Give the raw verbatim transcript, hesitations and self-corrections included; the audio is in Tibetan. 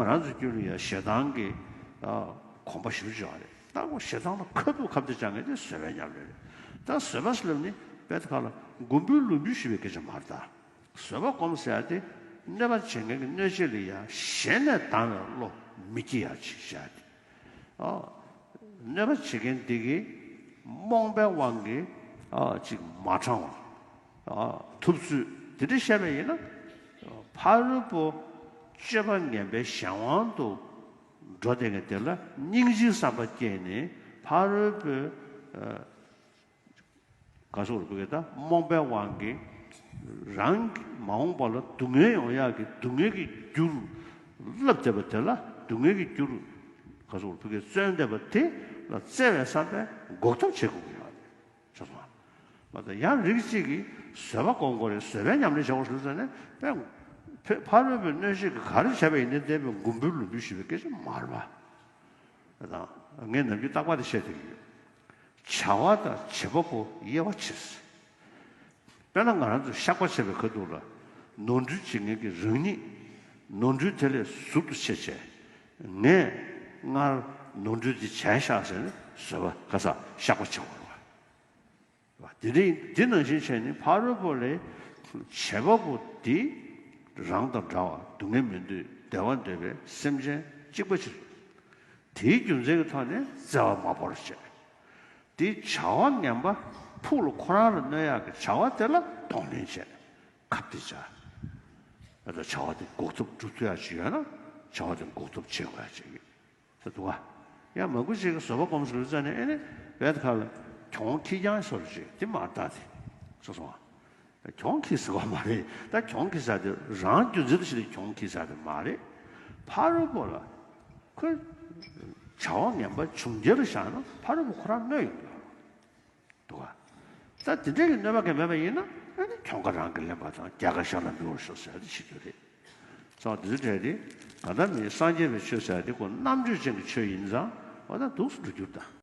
ང་རང་ཚོའི་རྒྱུད་ལ་ཡང་ཞེ་སྡང་གི་ཨ་གོམས་པ་ཞེ་པོ་ཅིག་ཡོད་རེད། ད་ཁོ་ཞེ་སྡང་ལ་ཁ་ཐུག་ཁ་གཏད་བཅག་མཁན་དེ་བཟོད་པའི་ཉམས་ལེན་རེད། ད་བཟོད་པ་ཟེར་ལབ་ནི་དཔེ་ཁ་ལ་མགོན་པོའི་ལུས་འབུལ་ཞུ་བའི་སྐད་ཆ་མ་རེད་ད། བཟོད་པ་སྒོམ་ཟེར་ཡ་དེ་གནོད་པ་བྱེད་མཁན་གྱི་གནོད་བྱེད་ལ་ཡང་ཞེ་ནས་སྡང་བའི་བློ་མི་སྐྱེ་ཡ་ཅིག་བྱ་ཡ་དེ། ཨ། གནོད་པ་བྱེད་མཁན་འདི་གིས་རྨོངས་པའི་དབང་གིས་ཨ་ཅིག་མ་དྲང་བ། ཨ་ཐུབ་ཚོད་དེ་འདྲ་བཤད་པ་ཡིན་ན། ཕ་རོལ་པོ་སྤྱོད་པ་ངན་པའི་གཞན་དབང་དུ་འགྲོ་བསྡད་མཁན་དེ་ལ་སྙིང་རྗེའི་བསམ་པ་སྐྱེས་ནས་ཕ་རོལ་པོའི་ཨ་ག་སོགས་རུ་བུ་གེ་ད་རྨོངས་པའི་དབང་གིས་རང་གི་མ་འོངས་པ་ལ་སྡུག་བསྔལ་ཡོང་ཡག་གི་སྡུག་བསྔལ་གྱི་རྒྱུར་བསླབས་བསྡད་པ་དེ་ལ་སྡུག་བསྔལ་གྱི་རྒྱུར་ག་སོགས་རུ་བུ་གེ་བརྩོན་བསྡད་པ་དེ་ལ་བརྩེ་བའི་བསམ་པས་འགོག་ཐབས་བྱེད་དགོས་ཀྱི་ཡོད་རེད། ཤེས་སོང་ང་། མ་གཏོགས་ཡང་རིགས་གཅིག་གིས་བཟོད་པ་སྒོམ་དགོས་རེད། བཟོད་པའི་ཉམས་ལེན་བྱེད་དགོས་ཟེར་ནས་དཔེ་ཕ་རོལ་པོའི་གནོད་བྱེད་ཀྱིས་ག་རེ་བྱས་པ་ཡིན་ནའི་དེ་དཔེ་མགོན་པོའི་ལུས་འབུལ་ཞུ་བའི་སྐད་ཆ་མ་རེད་པ། དང་ངས་ནམ་རྒྱུན་རྟག་པར་དེ་བཤད་བསྡད་ཀྱི་ཡོད། བྱ་བ་དང་བྱེད་པ་པོ་དབྱེ་བ་ཕྱེ་ཟེར། དཔེར་ན་ང་རང་ཚོས་བཤགས་པ་བྱེད་པའི་ཁ་ཐུག་ལ་ནོར་འཁྲུལ་བྱེད་མཁན་གྱི་རང་ཉིད་ནོར་འཁྲུལ་དེ་ལས་ཟུར་དུ་ཕྱེ་བྱས། ངས་སྔར་ནོར་འཁྲུལ་འདི་བྱས་ཤག་ཟེར་ནས་བཟོད་པ་ག་ས་བཤགས་པ་བྱེད་དགོས་རེད་པ། དེ་རིང་འདི་ནང་བཞིན་བྱས་ནས་ཕ་རོལ་པོ་ལས་བྱེད་པ་པོ་འདི་རང་དང་འདྲ་བ་སྡུག་བསྔལ་མི་འདོད་བདེ་བ་འདོད་པའི་སེམས་ཅན་གཅིག་པ་ཕྱིར། དེའི་རྒྱུ་མཚན་གྱི་ཐོག་ནས་བརྩེ་བ་མ་བོར་བྱས། དེའི་བྱ་བ་ངན་པ་ཕུགས་ལ་ཁོ་རང་ལ་གནོད་ཡག་གི་བྱ་བ་དེ་ལ་གདོང་ལེན་བྱས། ཁ་གཏད་བཅག་ཨ་ད་བྱ་བ་དེ་འགོག་ཐབས་སྒྲུབ་ཐུབ་ཡག་ཅིག་ཡོད་ན་བྱ་བ་དེ་འགོག་ཐབས་བྱེད་དགོས་ཡག་ཅིག་ཡོད། ད་འདུག་ག་ཡང་མང་པོ་ཞིག་གིས་བཟོད་པ་སྒོམ་ཟེར་ཙ་ནས་ཨེ་ནི་བེད་ཁ་ལ་གྱོང་ཁྱི་རྐྱང་བཟོ་འདྲ་ཅིག་དེ་མ་རེད་ད་དེ། སོ་སོ་ཨ། གྱོང་ཁྱི་ཟེར་བ་མ་རེད། ད་གྱོང་ཁྱི་ཟེར་དེ་རང་རྒྱུ་མཚན་དུ་བྱས་ཏེ་གྱོང་ཁྱི་ཟེར་དེ་མ་རེད། ཕ་རོལ་པོ་ལ་ཁོས་བྱ་བ་ངན་པ་བྱུང་རྒྱུ་ལ་བཞག་ན་ཕ་རོལ་པོ་ཁོ་རང་གནོད་ཡོང་གི་ཡོད་རེད། འདུག་ག་ད་དེ་འདྲའི་གི་གནོད་པ་གན་མེད་པ་ཡིན་ན་ཨ་ནི་གྱོང་ཁ་རང་གིས་ལེན་པ་དང་རྒྱལ་ཁ་ཤ་ལ་འབུལ་བར་ཤོག་ཟེར་ཡ་དེ་བྱེད་རྒྱུ་རེད། སོ་དེ་ཚོ་གྲས་དེ་ག་ད་མིན་སངས་རྒྱས་པའི་ཆོས་ཟེར་ཡ་དེ་ཁོ་རྣམ་དཔྱོད་ཅན་གྱི་ཆོས་ཡིན་ཙང་འོ་ད་འདུག་སེ་འགྲོ་རྒྱུ་རེད་ད།